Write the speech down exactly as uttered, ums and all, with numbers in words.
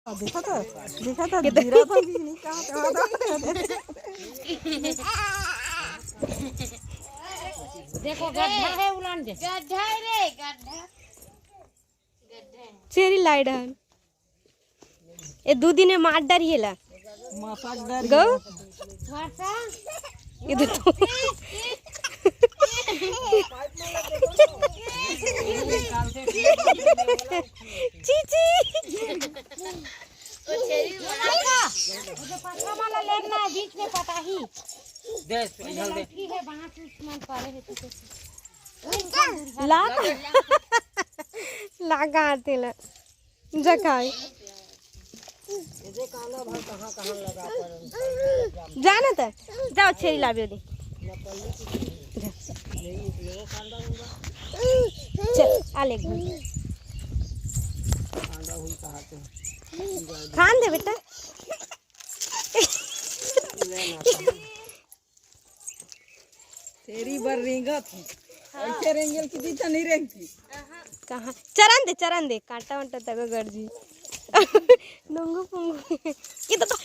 देखा था, देखा था, गिरा था कि नहीं, कहाँ पे, वहाँ था। देखो, गड्ढा है, उलान दे। गड्ढा है रे, गड्ढा। चेरी लाइड हन। ए दू दिन में मार डर येला। मसाज डर गो? ये तो चीची। वो जो पथरा वाला लेन ना, बीच में पटाही। दे, ये इधर दे। लड़की है, बांस उस मन पड़े है, तू तो। ला। ला कहाँ तेला। जा खाए। ये देख, आना भाई, कहाँ, कहाँ लगा पर। जाना था। जाओ, छेरी लाबियो दी। चल, आ ले एक बार। खान दे बेटा। तेरी बर रेंगत है। ऐसे रेंगेल की दीदा नहीं रेंगती। कहाँ? चरन दे, चरन दे, कांटा वांटा तक गड़ जी। नंगू पुंगू। ये तो